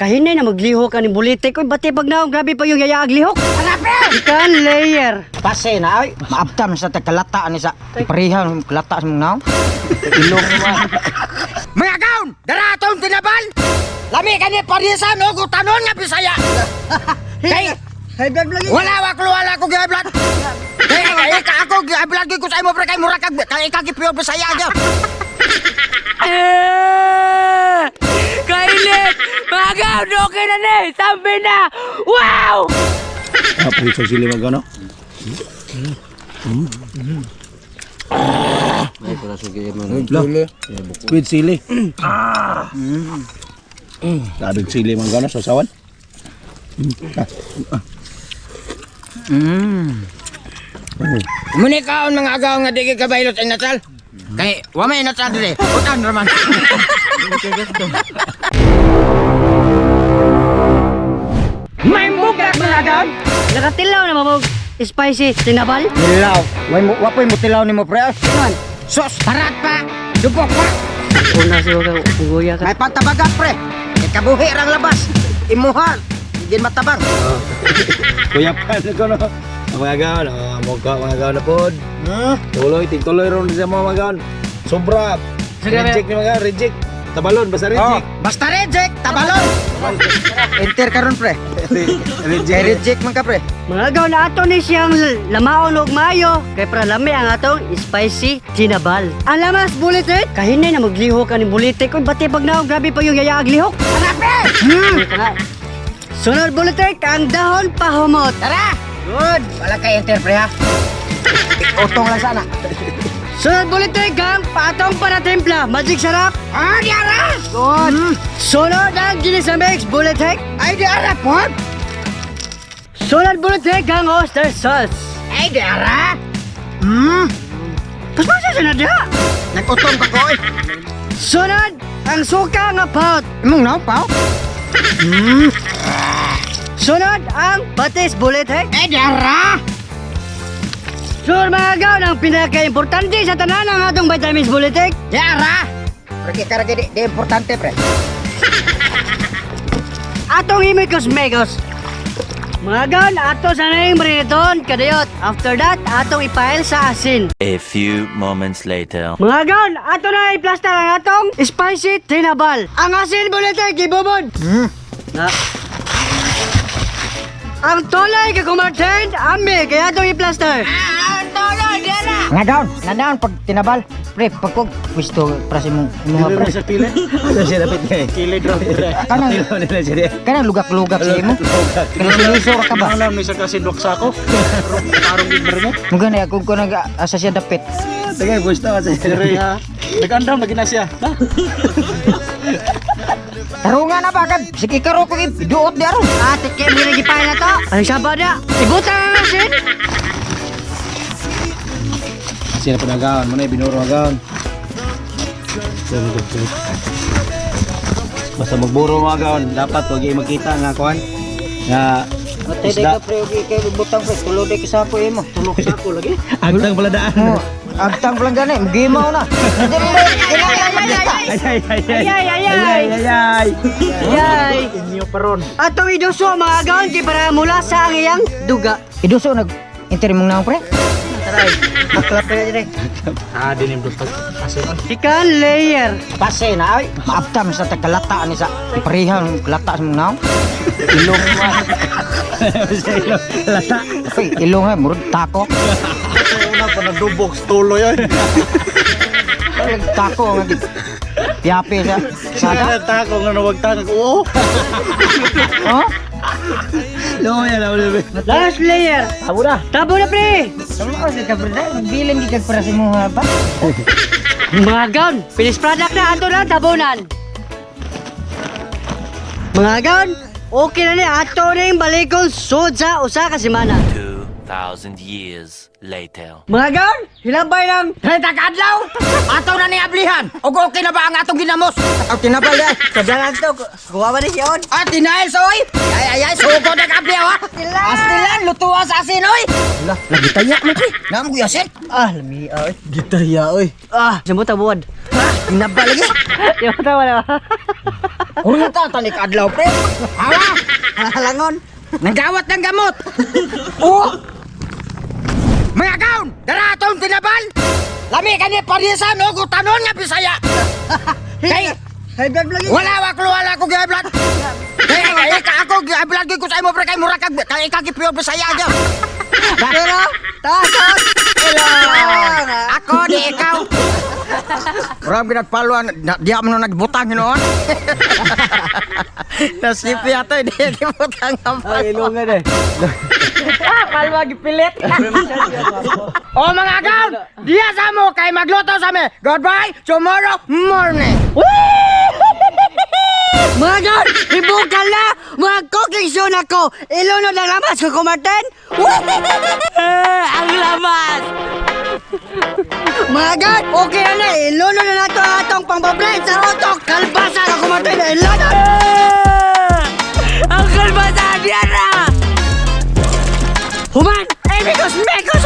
Kahinay na maglihok ani bulitik. Uy, bati pag naong grabe pa yung yayaag lihok. Ikan layer. Pase na ay, maabtam sa tagkalata ani sa pareha ng kalata sa mong naong. Ilong mo. Mga gaon, dara atong tinabal. Lami kani parisan og utanon nga Bisaya. Kay High blood lagi. wala wa ko wala ko gi blood. Kay kay ka ako gi blood ko sa imo pre kay mura kag kay ika gi pure Bisaya gyud. Eh! Kainit! Mga gaon, okay na ni! Sabi na! Wow! Ah, puso sili magano. With sili. Ah. Labig sili manggano sa sawan. Muni kaon mga agaw nga di kay kabaylot ay natal. Kay wa may natal dire. Utan ra man. May mugak mga gaon. Nakatilaw na mabog spicy tinabal. Tilaw. Way mo wa poy mo tilaw nimo pre. Ano? Sos, tarat pa. Dubok pa. Una siguro ka kuya ka. May pantabagan pre. Kay kabuhi rang labas. Imuha. Hindi matabang. Kuya pa ko no. Ang mga gaon, mo ka mga gaon na pod. Tuloy, tigtuloy ron sa mga gaon. Sobra. Reject ni mga reject. Tabalon basta Oh, reject. basta reject, tabalon. Enter karon pre. Reject. Kay reject man ka pre. Mga agaw na ato ni siyang lamaon og mayo kay para lami ang atong spicy tinabal. Ang lamas bulitik, kahinay na maglihok ani bulitik. Uy, bati pag naong grabe pa yung yayaag lihok. Hanapin! Sunod bulitik, ang dahon pahumot. Tara. Good. Wala kay enter pre ha. Utong lang sana. Sunod bulitik, ang patong panatimpla. Magic sarap. Ah, di ara. Good. Sunod ang ginisa mix bulitik. Ay di ara pod. Sunod bulitik, ang oyster sauce. Ay di ara. Paspaso siya na diha. Nag-utong pa ko oy. Sunod, ang suka nga pot. Imong naong pao. Sunod ang patis bulitik. Ay di ara. Sunod mga agaw, ang pinaka-importante sa tanan ang atong vitamins bulitik. Di ara. Pre kay karagi di, di importante pre. Atong imikos megos. Mga agaw, ato sa nang marinaton kadayot. After that, atong ipail sa asin. A few moments later. Mga agaw, ato na i-plaster ang atong spicy tinabal. Ang asin bulitik, ibubod. Na. Ang tulay kay kumartin, ami, kaya atong i-plaster. Nga down, nga down pag tinabal. Pre, pag kog gusto pra sa imong imuha pre. Sa pili. Sa siya dapat kay. Kilid ra. Kanang Tilaw nila siya. di. kanang lugak-lugak sa imo. Kanang siluso ra ka ba? Alam ni sa kasi dok sako. Tarong gid mo. Muga na kung ko nag asa siya dapit. Tagay gusto ka sa Dire ha. Nagandam lagi na siya. Ha? Tarungan na ba kag sige karo ko iduot di aron. Ah, tikim gina gipail na to. Ang saba na. Ibutang ang asin. Sila panagaon mo na binuro agaon. Basta magburo mga gaon, dapat wag yung makita nga kuan nga isda. pre ogi kay butang pre tulo di kisako imo. Tulok sako lagi. Agtang pala daan. Oh, agtang pa lang gani, mugimaw na. Hindi mo kailangan makita. Ay ay ay ay. Ay, ay, ay, ay ay. Yay! Inyo paron. Atong iduso mga agaon kay para mula sa ang iyang duga. Iduso nag enter imong naong pre. Taray. Aklap na dire. Ah, dinim dos pag asin. Ikan layer. Pase na ay, maabtam sa tagkalata ni sa pareha ng kalata sa imong naong. Ilong mo. Lata. Ay, ilong ha, murag tako. Una pa nagdubok tuloy ay. Tako nga gid. Piape sa sada. Sada tako nga nawag tangag. Oo. Oh? Luya na ulit. Last layer. Tabo na. Tabo na pre. Sama ka sa pre, nagbilin gid kag para sa imong ba? Mga agaon, finish product na ato na tabunan. Mga agaon, okay na ni ato ning balikon sud sa usa ka semana. 2,000 years later. Mga agaon, hilabay lang 30 ka adlaw. Ato na ni ablihan. Og okay na ba ang atong ginamos? Ang tinabal di. Sobrang to, kuha ba ni siyon? Ah, tinail soy. Ay ay ay, sugod na kabli ha. Astilan, lutuan sa asin oy. Lah, lagi taya man pre. Naam ko yasin. Ah, lami ay. Gitaya oy. Ah, samot tabuan. Tinabal lagi. Di ba tawa na? Kunyta tanik adlaw pre. Hawa. Halangon. Nagawat ng gamot. Oh. Mga gaon, dara atong tinabal. Lami kani parisan og utanon nga Bisaya. Kay High blood lagi. wala wa ko wala ko giablat. Kay kay ka ako giablat gyud ko sa imo pre kay mura kag kay ikaw gi pure Bisaya gyud. Pero, taas. Hello. Ako di ikaw. Murag ginagpaluan, diya mo na nagbutang hinoon. Nasipi ato, di gibutang ang Ay, ilungan eh. Palwa gipilit. O mga gaon, diya sa mo kay magluto sa mi. Goodbye tomorrow morning. Mga gaon, ibukal na! Mga cooking show na ko! Ilunod ang lamas ko kumaten! Ang lamas! Mga gaon, okay na na! Ilunod na nato ang atong pangbablend sa utok! Kalbasa ka kumaten! Ilunod! Ang kalbasa! Diyan na! Human! Amigos mekos!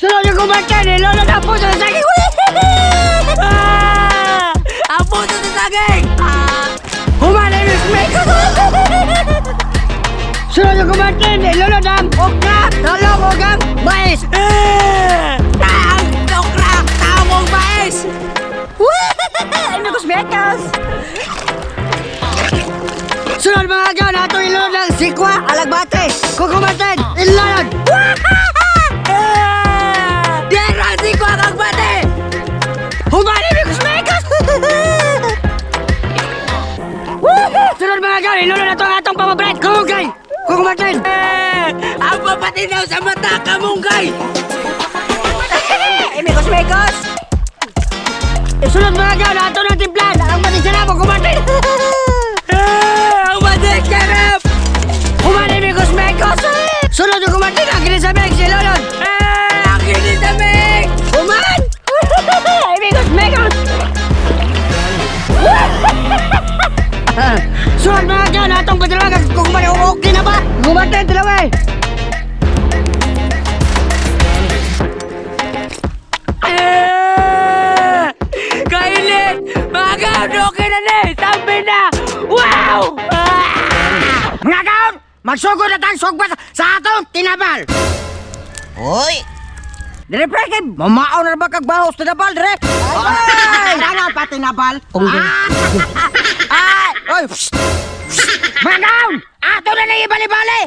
Sunod yung kumaten! Ilunod ang puso sa saging! Ah! Ang puso sa saging! Ah! Human! Amigos mekos! Sunod yung kumaten! Ilunod ang okra! Talong ug ang mais! Ah! Ang okra! Tamong mais! Amigos mekos! Sunod mga gaon, ato ilunod ang sikwa, alagbate, kukumaten, ilunod! Ah! Diyan ang sikwa kang bate! Human amigos mekos! Sunod mga gaon, ilunod na to ang atong pamabret! Kumugay! Kukumaten! Ah! Ang papatinaw sa mata, kamunggay! Amigos mekos! Sunod mga gaon, ato ng timplan! Ang matisarap, kukumaten! Ah! Ang matisarap! Human amigos mekos! Sunod yung kumaten, ang kinisamig, si Lolon! Ah! Ang kinisamig! Human! Amigos mekos! Sunod mga gaon, atong padalawa, kukumaten, okay na ba? Kukumaten, dalawa eh! Ah! Kainit! Mga gaon, okay na na eh! Sabi na! Wow! Ah! Mga gaon, magsugod na tang sugba sa atong tinabal. Hoy! Dire pre kay mamaon na ba kag bahos tinabal dire? Ay! Ano pa tinabal? Ah! Ay! Oy! Psst! Psst! Mga gaon, ato na ni ibali-bali.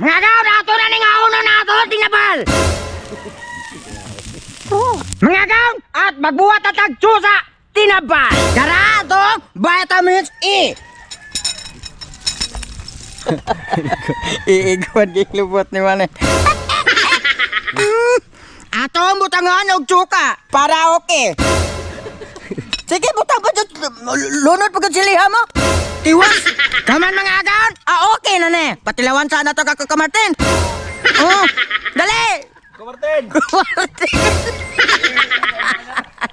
Mga gaon, ato na ni nga uno na ato tinabal. Mga gaon, at magbuhat at tagtsusa tinabal. Dara atong vitamins E. Iigwan lubot ni Mane. Ato butangan og tsuka para okay. Sige, butang pa dyan. Lunod pa siliha mo. Tiwas. Kaman mga agaon. Ah, okay na ne. Patilawan sa na to ka Martin. Oh, dali. Kumartin! Martin.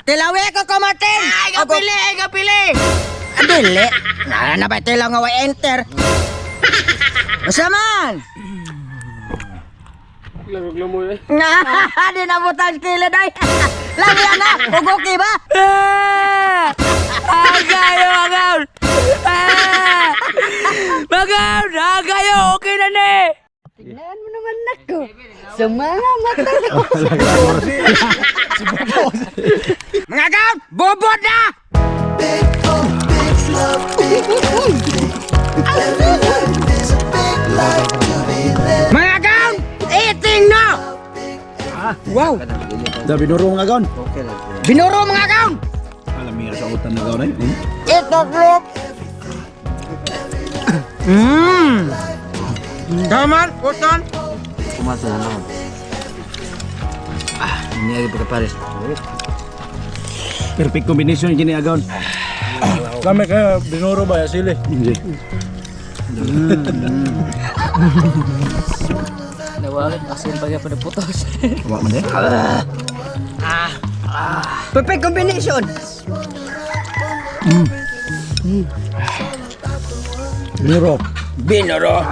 Tilawi ko ko Martin. Ay, kapili! Ay, kapili! Dili. Na na ba tilaw nga way enter. Basta man. Nga, di na butang kilid ay. Lami na, ug okay ba? Ah! Agayo, agaw! Ah! Magaw, agayo, okay na na eh! Tignan mo naman ako sa mga mata ko. Mga gaon, bobot na! Mga gaon, eating na! Wow! Da, binuro mga gaon. Binuro mga gaon! Alam mo sa utan na gaon eh. Ito, group! Mmm! Kaman, utan! Perfect combination yun ni agaon. Kami kaya binuro ba ya sili? Hindi. Nawagit, asin pa pa putos. Wa man eh. Perfect combination. Binuro. Binuro!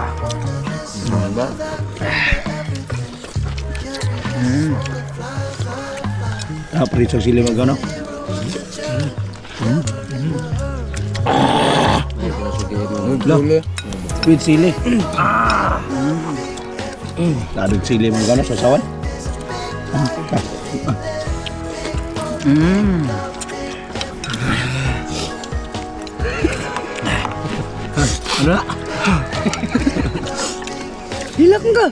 Ah, prito sili mga no. Lo, with sili. Lalo sili mga no, sasawan. Ano na? Hilak ka.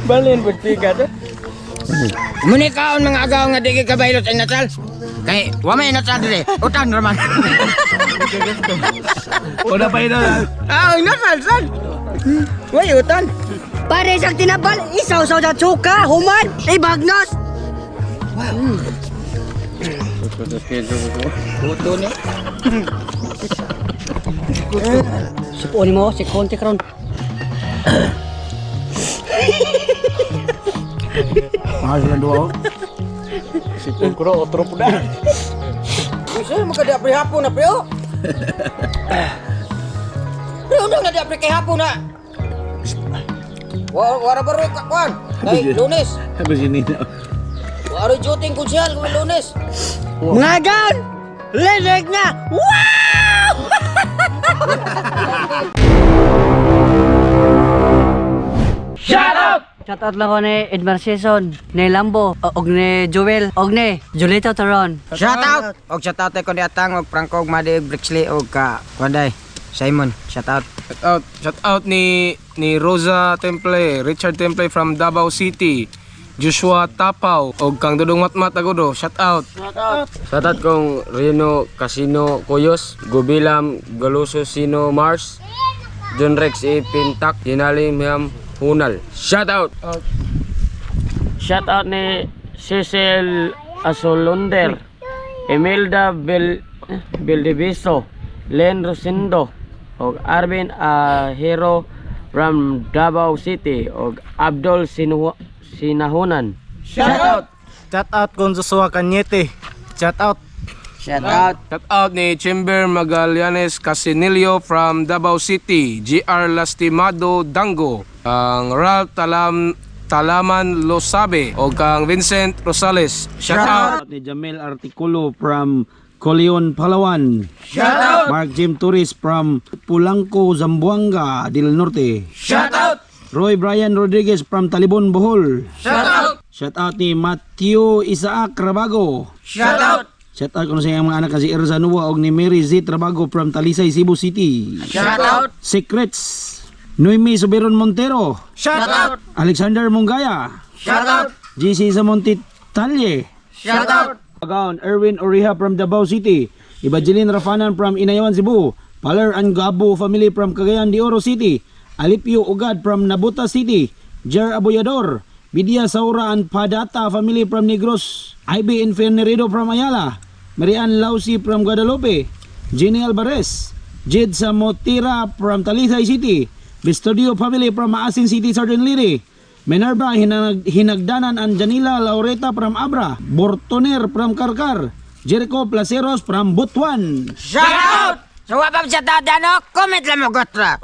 Balin pagtikat. Muni kaon mga agaw nga di ka baylot sa inasal. Kay wa may inasal dire. Utan raman. Una pa yun. Ah, inasal sal. Way utan. Pare isang tinabal, isaw sa tsuka, human, ibagnos. Buto ni. Supuon mo, si Conte karon. Mahal silang duha. Oh. Sipon ko otro po na. Usa mo ka di apre hapon na pre. Oh. Pre undang na di apre kay hapon na. Wa wara baro ka kwan. Kay Lunes. Sabi si Nina. Waro duty konsyal kung Lunes. Mga gaon, lirik na. Wow! Shut up! Shout out lang ko ni Edmar Season, ni Lambo, og ni Joel, og ni Julito Taron. Shout out. Og shout out ko ni Atang og Franco og Madi og Brixley og ka Kwanday. Simon, shout out. Shout out, shout out ni Rosa Temple, Richard Temple from Davao City. Joshua Tapaw og kang Dudong Matmat Agudo, shout out. Shout out kong Reno Casino Cuyos, Gubilam Galuso Sino Mars, John Rex E. Pintak, Dinali Miam Hunal. Shout out! Shout out ni Cecil Asolonder, Imelda Bel Beldeviso, Len Rosendo, og Arvin Ahero from Davao City, og Abdul Sinahunan. Shout out. Shout out kong Joshua Cañete. Shout out. Shout out. Shout out ni Chamber Magallanes Casinillo from Davao City, GR Lastimado Dango, ang Ralph Talaman Losabe og kang Vincent Rosales. Shout out. Ni Jamel Articulo from Colion, Palawan. Shout out! Mark Jim Torres from Pulanco, Zamboanga del Norte. Shout out! Roy Brian Rodriguez from Talibon, Bohol. Shout out! Shout out ni Matthew Isaac Rabago. Shout out. Shout out kuno sa iyang mga anak nga si Erza Noah og ni Mary Z Rabago from Talisay, Cebu City. Shout out. Secrets Noemi Soberon Montero. Shout out. Alexander Mungaya. Shout out. GC Samonte Talle. Shout out. Pagaon, Erwin Oriha from Davao City, Evangeline Rafanan from Inayawan, Cebu, Paler and Gabo family from Cagayan de Oro City, Alipio Ugad from Nabuta City, Jer Aboyador, Bidia Saura and Padata family from Negros, Ivy Inferneredo from Ayala, Marian Lausi from Guadalupe, Jenny Alvarez, Jed Samotira from Talisay City, Bistodio family from Maasin City, Southern Leyte, Minerva Hinagdanan and Janila Laureta from Abra, Bortoner from Karkar, Jericho Placeros from Butuan. Shout out. So wa pa shout out ano? Comment lang mo gotra.